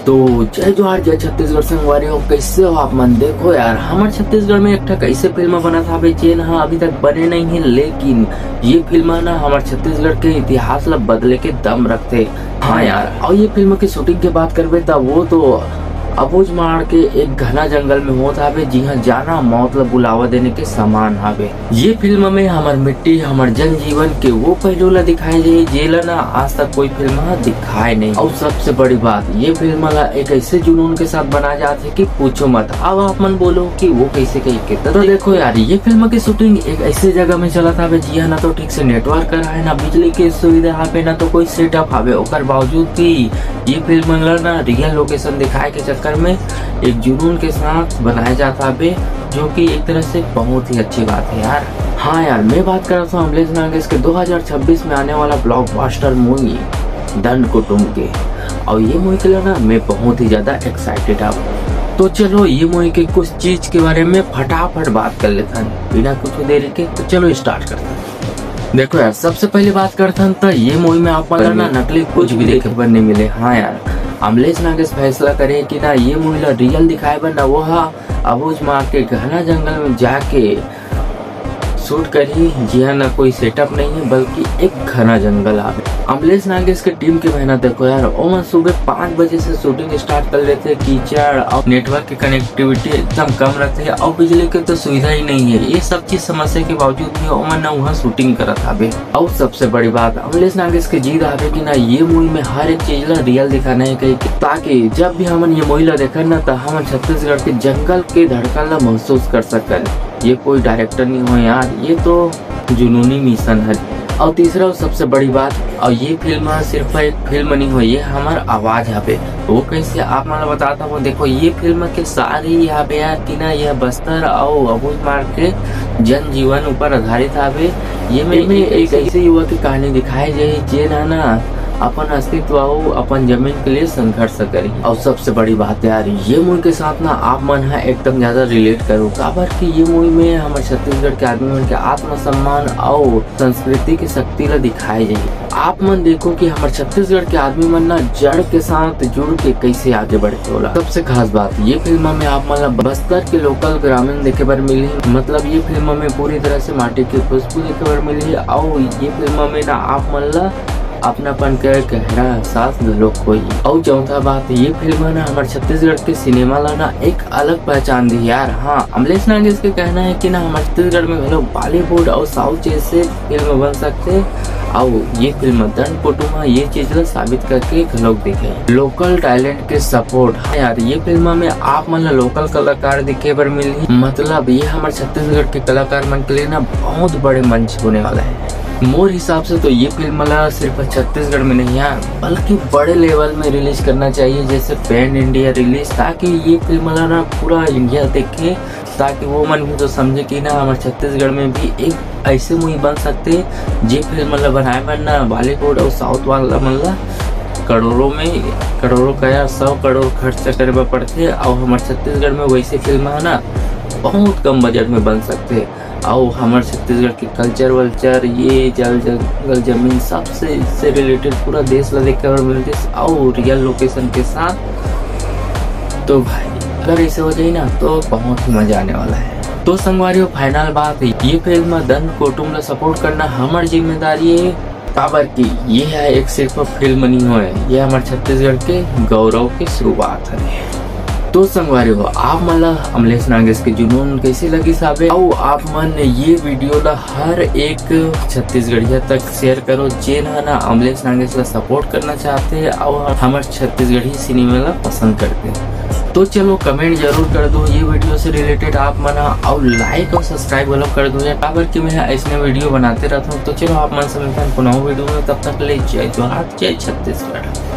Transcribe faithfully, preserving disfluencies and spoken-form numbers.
तो जय जोहार, जय छत्तीसगढ़ संगवारी हो, कैसे हो आप मन? देखो यार, हमर छत्तीसगढ़ में एक ठक ऐसे फिल्म बनत हावे जेन ह अभी तक बने नहीं है, लेकिन ये फिल्म ना हमर छत्तीसगढ़ के इतिहास ला बदले के दम रखथे। हाँ यार, और ये फिल्म की शूटिंग के बात करबे त वो तो अबूझमाड़ के एक घना जंगल में होत हावे, जिहाँ जाना मौत ला बुलावा देने के समान हावे। ये फिल्म में हमर मिट्टी, हमर जनजीवन के वो पहलू ला दिखाए जाही, जेला ना आज तक कोई फिल्म ह दिखाए नहीं। और सबसे बड़ी बात, ये फिल्म ला एक ऐसे जुनून के साथ बनाए जात है कि पूछो मत। अब आप मन बोलो कि वो कैसे, कहिके। तो देखो यार, ये फिल्म की शूटिंग एक ऐसे जगह में चलत हावे, जिहाँ ना तो ठीक से नेटवर्क है, ना बिजली के सुविधा हावे, ना तो कोई सेटअप हावे। ओकर बावजूद भी ये फिल्म ला ना रियल लोकेशन दिखाए के चक्कर में एक जुनून के साथ बनाए जात हावे, जो कि एक तरह से बहुत ही अच्छी बात है यार। हाँ यार, मैं बात कर रहा हूँ अमलेश नागेश के दो हज़ार छब्बीस में आने वाला ब्लॉकबस्टर मूवी दंड कुटुम के, और ये मूवी के लिए ना मैं बहुत ही ज्यादा एक्साइटेड हूँ। तो चलो, ये मूवी के कुछ चीज के बारे में फटाफट बात कर लेते हैं बिना कुछ देरी के। तो चलो, स्टार्ट करते हैं। देखो यार, सबसे पहले बात करथन त ये मूवी में आप मन ला ना नकली कुछ भी देखे बर नहीं मिले। हाँ यार, अमलेश नागेश फैसला करे कि ना ये मूवी ला रियल दिखाए बर ना वो हा अबूझमाड़ के घना जंगल में जाके शूट करही, जिहाँ ना कोई सेटअप नहीं है, बल्कि एक घना जंगल हावे। अमलेश नागेश के टीम के मेहनत देखो यार, ओमन सुबह पाँच बजे से शूटिंग स्टार्ट कर लेथे। कीचड़ और नेटवर्क के कनेक्टिविटी एकदम कम रहथे और बिजली के तो सुविधा ही नहीं है। ये सब चीज समस्या के बावजूद भी ओमन ना वहाँ शूटिंग करत हावे। और सबसे बड़ी बात, अमलेश नागेश के जिद हावे कि ना ये मूवी में हर एक चीज ला रियल दिखाना है कहिके, ताकि जब भी हमन ये मूवी ला देखन ना, त हमन छत्तीसगढ़ के जंगल के धड़कन ला महसूस कर सकन। ये कोई डायरेक्टर नहीं हो यार, ये तो जुनूनी मिशन है। और तीसरा और सबसे बड़ी बात, और ये फिल्म सिर्फ एक फिल्म नहीं हो, ये हमार आवाज हवे। वो कैसे, आप मन ला बताता हूँ। देखो, ये फिल्म के सार ही हवे यार कि ना यह बस्तर और अबूझमाड़ के जनजीवन ऊपर आधारित हवे। ये में एमे एक एक ऐसे युवा की कहानी दिखाई जाही, जेन ह ना अपन अस्तित्व अउ अपन जमीन के लिए संघर्ष करी। और सबसे बड़ी बात यार, ये मूवी के साथ ना आप मन ह एकदम ज्यादा रिलेट करो, काबर कि ये मूवी में हमर छत्तीसगढ़ के आदमी मन के आत्मसम्मान अउ संस्कृति के शक्ति ला दिखाए जाही। आप मन देखो कि हमर छत्तीसगढ़ के आदमी मन ना जड़ के साथ जुड़ के कैसे आगे बढ़े होला। सबसे खास बात, ये फिल्म में आप मन ला बस्तर के लोकल ग्रामीण देखे बर मिलही। मतलब, ये फिल्म में पूरी तरह से माटी की खुशबू देखे बर मिलही। अउ ये फिल्म में ना आप मन ला अपनापन के गहरा एहसास घलोक होही। अउ चौथा बात, ये फिल्म ना हमर छत्तीसगढ़ के सिनेमा ला ना एक अलग पहचान दी यार। हाँ, अमलेश नागेश के कहना है कि ना हमर छत्तीसगढ़ में घलो बॉलीवुड और साउथ जैसे फिल्म बन सकथे। अउ ये फिल्म दंड कुटुम ये चीज ला साबित करके घलोक देखे, लोकल टैलेंट के सपोर्ट। हाँ यार, ये फिल्म में आप मन ला लोकल कलाकार देखे बर मिलही। मतलब, ये हमर छत्तीसगढ़ के कलाकार मन के लिए ना बहुत बड़े मंच होने वाला है। मोर हिसाब से तो ये फिल्म ला सिर्फ छत्तीसगढ़ में नहीं यार, बल्कि बड़े लेवल में रिलीज करना चाहिए, जैसे पैन इंडिया रिलीज, ताकि ये फिल्म ला ना पूरा इंडिया देखे, ताकि वो मन भी तो समझे कि ना हमर छत्तीसगढ़ में भी एक ऐसे मूवी बन सकथे, जे फिल्म ला बनाए बर ना बॉलीवुड और साउथ वाला मन ला करोड़ों में, करोड़ों का यार, सौ करोड़ खर्च करे बर पड़थे, और हमर छत्तीसगढ़ में वैसे फिल्म है ना बहुत कम बजट में बन सकथे। अउ हमर छत्तीसगढ़ के कल्चर वल्चर, ये जल जंगल जमीन, सबसे, इससे रिलेटेड पूरा देश ला देखे बर मिलथे अउ रियल लोकेशन के साथ। तो भाई, अगर ऐसे हो जाए ना, तो बहुत ही मजा आने वाला है। तो संगवारी हो, फाइनल बात, ये फिल्म दंड कुटुम ला सपोर्ट करना हमर जिम्मेदारी है, काबर कि ये है एक सिर्फ फिल्म नहीं होए, ये हमर छत्तीसगढ़ के गौरव के शुरुआत है। तो संगवारी हो, आप मन ला अमलेश नागेश के जुनून कैसे लगिस हावे, अउ आप मन ये वीडियो ला हर एक छत्तीसगढ़िया तक शेयर करो, जेन ह ना अमलेश नागेश ला सपोर्ट करना चाहथे अउ हमर छत्तीसगढ़ी सिनेमा ला पसंद करथे। तो चलो, कमेंट जरूर कर दो ये वीडियो से रिलेटेड आप मन ह, अउ लाइक और सब्सक्राइब घलो कर दो यार, काबर कि मैं ऐसने वीडियो बनाते रहता हूँ। तो चलो, आप मन से मिलता हूँ कोनो वीडियो में, तब तक ले जय जोहार, जय छत्तीसगढ़।